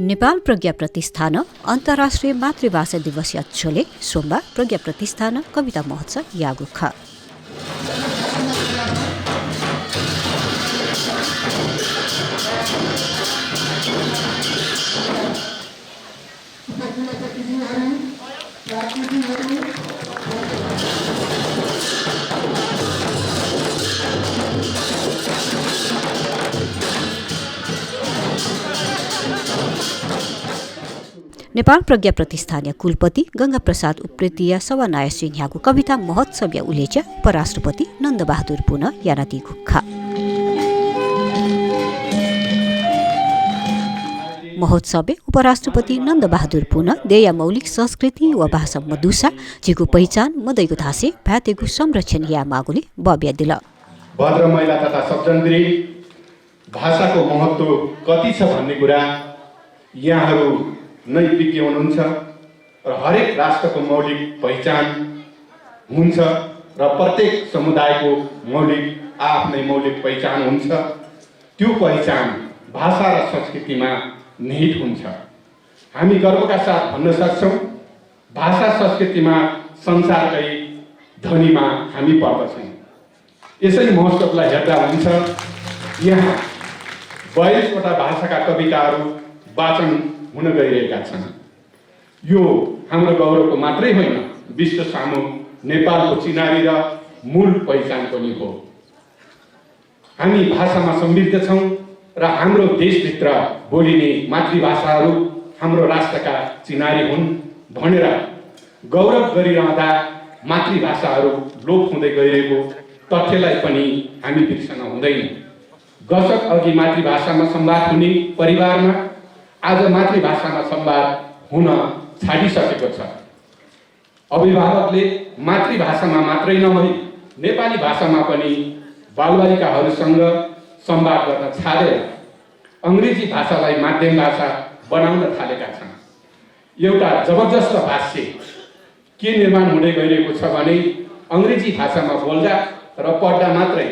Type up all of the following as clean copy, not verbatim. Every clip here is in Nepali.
नेपाल प्रज्ञा प्रतिष्ठान अन्तर्राष्ट्रिय मातृभाषा दिवस याच्छोले सोमबार प्रज्ञा प्रतिष्ठान कविता महोत्सव यागुख नेपाल प्रज्ञा प्रतिष्ठानीय कुलपति गंगा प्रसाद उप्रेतिया सवानाय सिंह यागु कविता महोत्सव या उलेच्या उपराष्ट्रपति नन्दबहादुर पुन यानाती गुखा महोत्सवे उपराष्ट्रपति नन्दबहादुर पुन देया मौलिक संस्कृति व भाषा मधुसा जिगु पहिचान मदैगु धासे भातेगु संरक्षण या मागुले बब्या दिल भद्र महिला तथा सबजन्त्री भाषाको महत्त्व कति छ भन्ने कुरा यहाँहरू नै विज्ञ हुनुहुन्छ र हरेक राष्ट्रको मौलिक पहिचान हुन्छ र प्रत्येक समुदायको मौलिक आफ्नै मौलिक पहिचान हुन्छ। त्यो पहिचान भाषा र संस्कृतिमा निहित हुन्छ। हामी गर्वका साथ भन्न सक्छौँ भाषा संस्कृतिमा संसारकै धनीमा हामी पर्दछौँ। यसै महोत्सवलाई हेर्दा हुन्छ यहाँ 42वटा भाषाका कविताहरू वाचन हुन गइरहेका छन्। यो हाम्रो गौरवको मात्रै होइन, विश्व सामु नेपालको चिनारी र मूल पहिचान पनि हो। हामी भाषामा समृद्ध छौँ र हाम्रो देशभित्र बोलिने मातृभाषाहरू हाम्रो राष्ट्रका चिनारी हुन् भनेर गौरव गरिरहँदा मातृभाषाहरू लोप हुँदै गइरहेको तथ्यलाई पनि हामी बिर्सन हुँदैन। दशक अघि मातृभाषामा संवाद हुने परिवारमा आज मातृभाषामा संवाद हुन छाडिसकेको छ। अभिभावकले मातृभाषामा मात्रै नभई नेपाली भाषामा पनि बालबालिकाहरूसँग संवाद गर्न छाडेर अङ्ग्रेजी भाषालाई माध्यम भाषा बनाउन थालेका छन्। एउटा जबरजस्त भाष्य के निर्माण हुँदै गइरहेको छ भने अङ्ग्रेजी भाषामा बोल्दा र पढ्दा मात्रै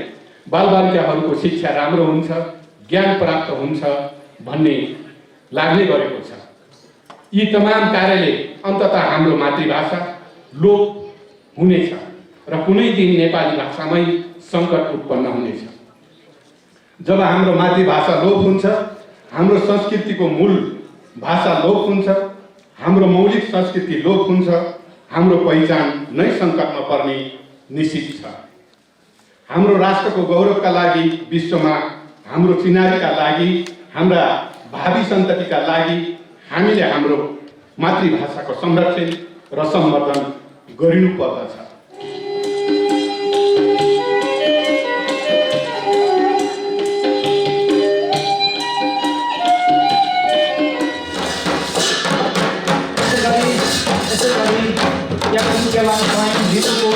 बालबालिकाहरूको शिक्षा राम्रो हुन्छ, ज्ञान प्राप्त हुन्छ भन्ने लाग्ने गरेको छ। यी तमाम कार्यले अन्ततः हाम्रो मातृभाषा लोप हुनेछ र कुनै दिन नेपाली भाषामै सङ्कट उत्पन्न हुनेछ। जब हाम्रो मातृभाषा लोप हुन्छ, हाम्रो संस्कृतिको मूल भाषा लोप हुन्छ, हाम्रो मौलिक संस्कृति लोप हुन्छ, हाम्रो पहिचान नै सङ्कटमा पर्ने निश्चित छ। हाम्रो राष्ट्रको गौरवका लागि, विश्वमा हाम्रो चिनारीका लागि, हाम्रा भावी सन्ततिका लागि हामीले हाम्रो मातृभाषाको संरक्षण र सम्वर्धन गरिनु पर्दछ।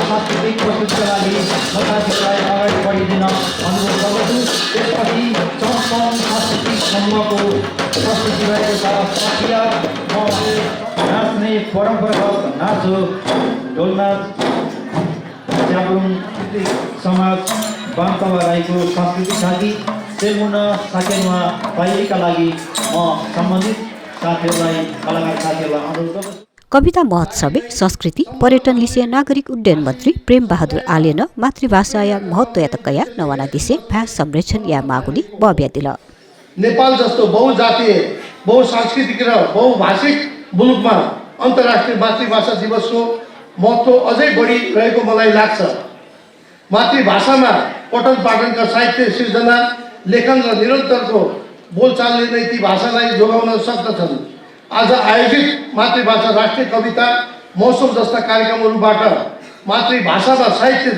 सांस्कृतिक प्रस्तुतिका लागि मताधिकारलाई अगाडि बढिदिन अनुरोध गर्दछु। त्यसपछि चौथौँ सांस्कृतिक समूहको प्रस्तुति रहेको छ। प्रक्रिया नाच्ने परम्परागत नाच हो ढोलनाच। च्याब्रुङ समाज बान्तवा राईको संस्कृति साथी सेलमुना साकेनुवा तयारीका लागि म सम्बन्धित साथीहरूलाई कलाकार साथीहरूलाई अनुरोध गर्दछु। कविता महोत्सवे संस्कृति पर्यटन लिसे नागरिक उड्डयन मन्त्री प्रेम बहादुर आलेन मातृभाषा या महत्त्व यातकया नवाना दिसे भाषा संरक्षण या मागुली बब्या दिल। नेपाल जस्तो बहुजातीय बहुसांस्कृतिक र बहुभाषिक मुलुकमा अन्तर्राष्ट्रिय मातृभाषा दिवसको महत्त्व अझै बढी रहेको मलाई लाग्छ। मातृभाषामा पठन पाठनका साहित्य सिर्जना, लेखन र निरन्तरको बोलचालले नै ती भाषालाई जोगाउन सक्दछन्। आज आयोजित मातृभाषा राष्ट्रिय कविता महोत्सव जस्ता कार्यक्रमहरूबाट मातृभाषामा साहित्य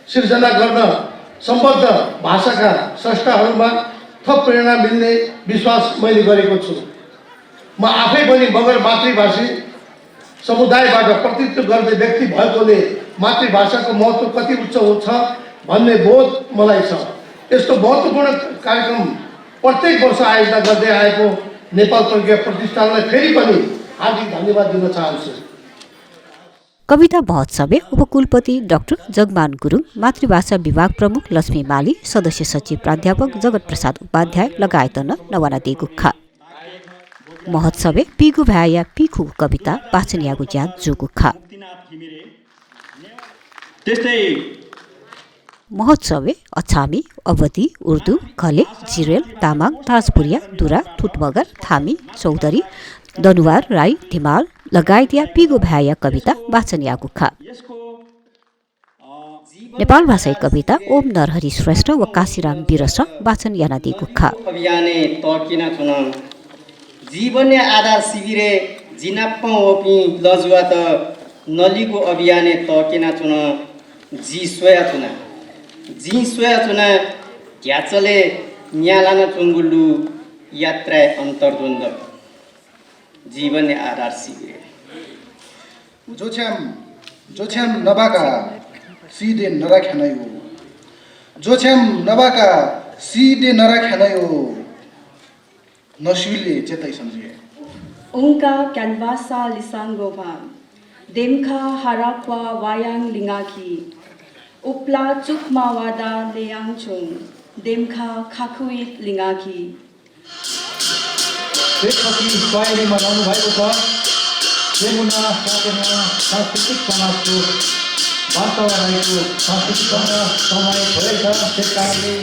सिर्जना गर्न सम्बद्ध भाषाका स्रष्टाहरूमा थप प्रेरणा मिल्ने विश्वास मैले गरेको छु। म आफै पनि मगर मातृभाषी समुदायबाट प्रतिनिधित्व गर्ने व्यक्ति भएकोले मातृभाषाको महत्त्व कति उच्च हुन्छ भन्ने बोध मलाई छ। यस्तो महत्त्वपूर्ण कार्यक्रम प्रत्येक वर्ष आयोजना गर्दै आएको नेपाल प्रज्ञा प्रतिष्ठानलाई फेरि पनि हार्दिक धन्यवाद दिन चाहन्छु। कविता महोत्सवे उपकुलपति डाक्टर जगमान गुरुङ, मातृभाषा विभाग प्रमुख लक्ष्मी माली, सदस्य सचिव प्राध्यापक जगत प्रसाद उपाध्याय लगायत नवाना दिगुखा। महोत्सवे पिगु भ्याया पिखु कविता वाचन यागु ज्यान जोगु खा त्यस्तै महोत्सवे अछामी अवधी उर्दू खले जिरेल तामाङ ताजपुरिया दुरा ठुटमगर थामी चौधरी दनुवार राई धिमाल लगायत या पिगु भ्याया कविता वाचन यागु खा नेपाल भाषाई कविता ओम नरहरि श्रेष्ठ व काशीराम विरस वाचन याना दिगु खा अभियाने तकिन छुन जीवन्य आधार शिविरे जिनाप्पं ओपि लजुवा त नलीको अभियाने तकिन छुन जी सोया छुना जी सोया छुना घ्याचले न्यालान चुङ्गुल्लु यात्रा अन्तर्द्वन्द जीवन्य आधार शिविरे जोछ्याम नबाका सीधे नराख्यानायो जोछ्याम नबाका सीधे नराख्यानायो नसिले चेतै सम्झिए उनका क्यानभासा लिसाङ्गोभा देमखा हाराक्वा वायाङ लिङ्गाखी उपला चुकमा वादा लेयाङछुङ देमखा खाखुइट लिङ्गाखी त्यसपछि स्वयंले मनाउनु भएको छ यमुना सागरमा सांस्कृतिक समाजको वास्तवमा रहेको सांस्कृतिक समय भएछ त्यस कारणले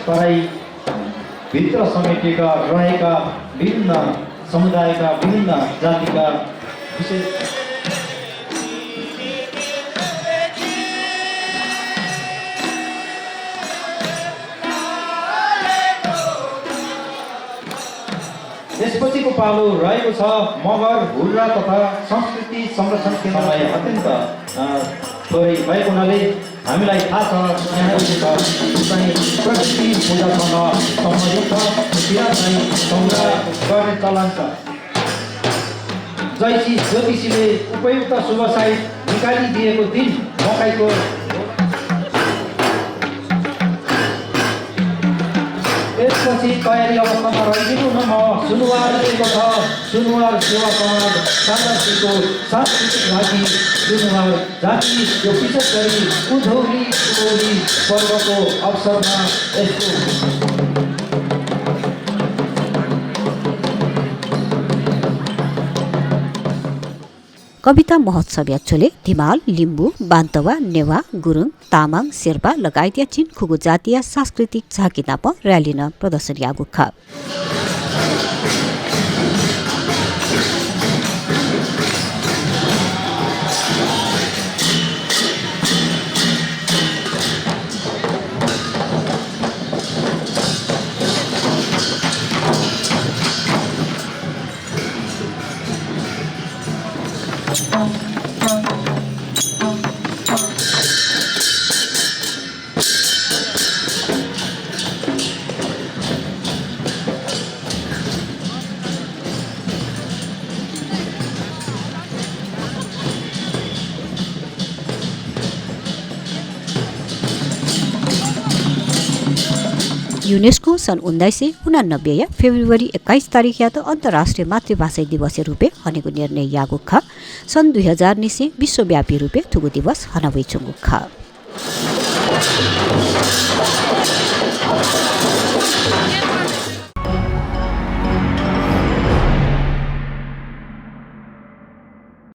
तराई भित्र समेटेका रहेका विभिन्न समुदायका विभिन्न जातिका विशेष त्यसपछिको पालो रहेको छ मगर हुर्रा तथा संस्कृति संरक्षण केन्द्रलाई अत्यन्त थोरै भएको हुनाले हामीलाई थाहा छ चाहिँ प्रकृति पूजासँग सम्बन्धित छ त्यहाँ चाहिँ सङ्ग्रह गर्ने चलन छ जैसी ज्योतिषीले उपयुक्त शुभ साइत निकालिदिएको दिन मकैको त्यसपछि तयारी अवस्थामा रहिदिनु न म सुनुवार दिएको छ सुनुवार सेवा समाज सान्द्रसीको सांस्कृतिक घाँटी सुनुवार जाति यो विशेष गरी उधौली पर्वको अवसरमा यसको कविता महोत्सव याचोले धिमाल लिम्बू बान्तवा नेवा गुरुङ तामाङ शेर्पा लगायत या चिनखुगु जातीय सांस्कृतिक झाँकीताप र्यालीन प्रदर्शन यागु खा युनेस्को सन् 1989 या फेब्रुअरी 21 तारिख या त अन्तर्राष्ट्रिय मातृभाषा दिवस रूपे हनेको निर्णय यागु खा सन् 2000 निसे विश्वव्यापी रूपे थुगु दिवस हनवै चुगु खा